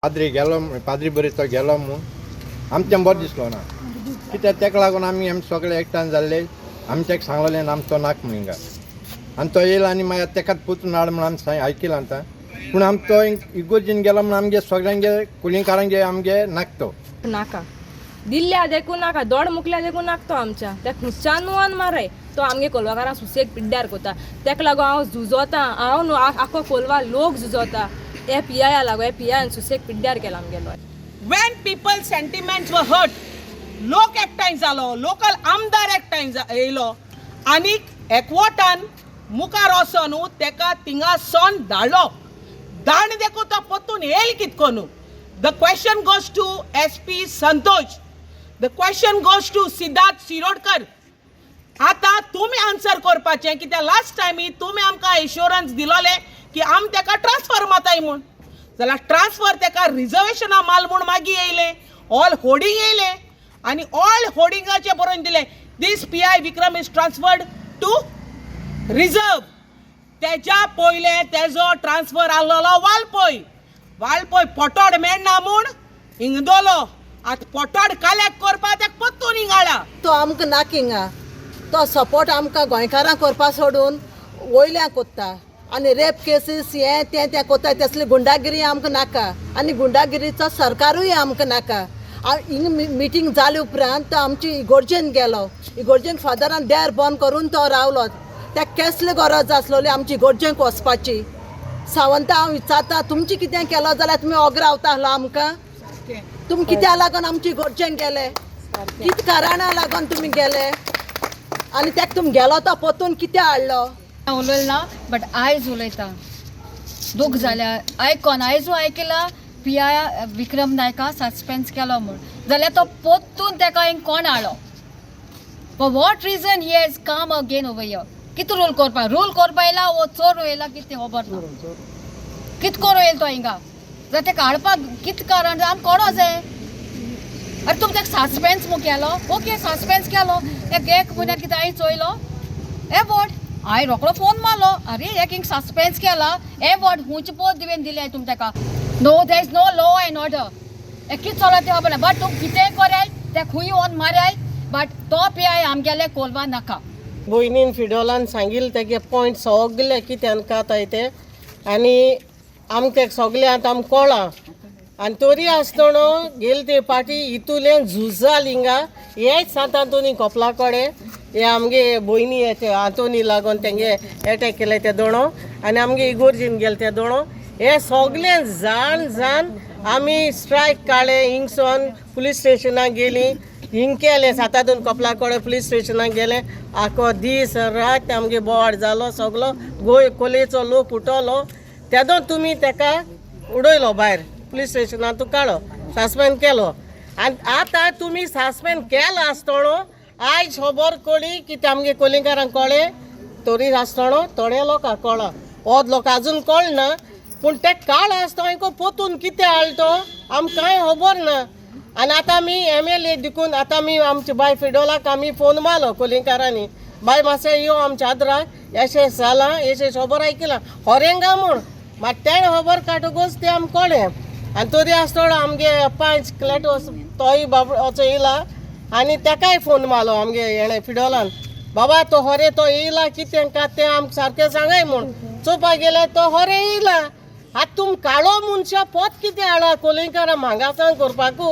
पाद्री गेलो, पाद्री बरी तो गेलो म्हूण आमचें बरें दिसलो ना. कित्याक तेका लागून आमी आमी सगळे एकठांय जाल्ले. आमी तेका सांगलेलें आमी तो नाक म्हूण हिंगा आनी तो येयलो आनी मागीर तेकाच पुतून हाड म्हूण आमी आयकिलां आतां. पूण आमी तो इगोर्जीन गेलो म्हूण आमगे सगळ्यांगे कुलिंकारांगे आमगे नाक तो नाका दिल्ल्या देखून नाका, दोड मुकल्या देखून नाक तो आमच्या. त्या खुंयच्यान नुवान माराय तो आमगे कोलवाकारां सुसेग पिड्ड्यार कोता. तेका लागून हांव झुजोता. हांव न्हू, आखो कोलवा लोक झुजोता हे पियाया लागून. हे पियायान सुसेग पिड्ड्यार केला आमगेलो. When people sentiments were hurt, लोक एकठांय जालो, लोकल आमदार एकठांय येयलो आनीक एकवटान मुखार वचोन तेका थिंगा सोन धाडलो. धाड देखून तो परतून येयल कित कोन्नू? The question goes to SP Santosh, the question goes to Siddharth Shirodkar. आतां तुमी आन्सर करपाचें, कित्याक लास्ट टायमी तुमी आमकां एश्योरन्स दिलोले की आमी तेका ट्रान्सफर माताय म्हूण. जाल्यार ट्रान्सफर तेका रिजर्वेशना माल म्हूण मागीर येयलें, ऑल होर्डिंग येयलें आनी ऑल होर्डिंगाचें बरोवन दिलें, "This PI Vikram is transferred to reserve." तेज्या पयलें तेजो ट्रान्सफर आहलोलो वालपय. वालपय पोटोड मेळना म्हूण हिंगदोलो. आतां पोटोड कलेक्ट करपा तेका परतून हिंगाळा. तो आमकां नाक हिंगा. तो सपोर्ट आमकां गोंयकारांक करपा सोडून वयल्यां कोत्ता आनी रेप केसीस हें तें तें कोत्ता. तसली गुंडागिरी आमकां नाका आनी गुंडागिरीचो सरकारूय आमकां नाका. हिंग मिटींग जाले उपरांत तो आमची इगोर्जेन गेलो. इगोर्जेन फादरान दार बंद करून तो रावलो. त्या केसली गरज आसलोली आमची इगोर्जेक वचपाची? सावंता हांव विचारता, तुमची कितें केलो जाल्यार तुमी ओग रावता आहलो आमकां? तुमी कित्याक लागून आमची इगोर्जेन गेले? कित कारणा लागून तुमी गेले? आनी तेका तुमी गेलो तो परतून कित्याक हाडलो? उलयलें ना, बट आयज उलयता. दूख जाल्या आयकोन. आयजू आयकला पिया विक्रम नायका सस्पेंड केलो म्हूण. जाल्यार तो पोत्तून तेका हिंग कोण हाडलो? For what reason he has come again over here? कितें रूल करपा, रूल करपा येयला वो चोर येयला, कितें खबर ना. कित करूं येयलो तो हिंगा? जाल्यार तेका हाडपाक कित कारण आमकां कोणो जाय? अरे, तुमी तेका सस्पेंड मू केलो, ओके, सस्पेंड केलो. एक एक म्हयन्याक कितें हांवें चोयलो एवॉर्ड. हांवें रोकडो फोन मारलो, अरे, एक हिंग सस्पेंड केला एवॉर्ड हुंयचे पोत दिवेन दिले तुमी तेका? No, there is no law and order. एक कितें चलता तें खबर ना. बट तूं कितेंय कराय, ते खूंय वोन माराय, बट तो पियाय आमगेले कोलवा नाका. भयणीन फिडोलान सांगिल्लें तेगे पॉयंट सगळे कित्यान काताय ते आनी आमकां तें सगळें आतां आमकां कळ्ळां. आनी तरी आसतना गेले ते पाटी हितूलें झुजाल हिंगा हेच सांत आंतोनी कोपला कडेन हे आमगे भयणी ते आंतोनी लागून तेंगे एटॅक केले ते दोणो आनी आमगे इगोर्जीन गेले ते दोणो. हे सगळे जाण जाण आमी स्ट्रायक काडले. हिंगसोन पुलीस स्टेशनाक गेली, हिंग केलें, सातातून कोपला कडेन पुलीस स्टेशनाक गेले. आखो दीस रात आमगे बोवाळ जालो, सगलो गोंय कोलेचो लोक उठलो. तेदो तुमी तेका उडयलो भायर, पुलीस स्टेशनांत काडलो, सस्पेंड केलो. आनी आतां तुमी सस्पेंड केलो आसतना आयज खबर कळ्ळी की ते आमगे कोलिंकारांक कळ्ळें. तरी आसतना थोडे लोकांक कळ्ळां, ओद लोक अजून कळना. पूण ते काळ आसतना हांकां पोतून कितें हाडलो तो आमकां कांय खबर ना. आनी आतां आमी एमएलए देखून आतां आमी आमच्या बाय फिडोलाक आमी फोन मारलो कोलिंकारांनी, बाय मातशें यो आमच्या आदराक, अशें जालां, अशें खबर आयकलां होरेंगा म्हूण. मात तेणें खबर काडटकूच तें आमकां कळ्ळें. आनी तरी आसतना आमगे पांच क्लेटोस तोय बाब असो येयला आनी तेकाय फोन मारलो आमगे हेणें फिडोलान, बाबा तो होरे तो येयला कितें का तें आमकां सारकें सांगाय म्हूण. चोवपाक गेल्यार तो होरे येयला. आतां तुम काळो मनशा पोत कितें हाडा कोलिंकारां मांगासान करपाकू?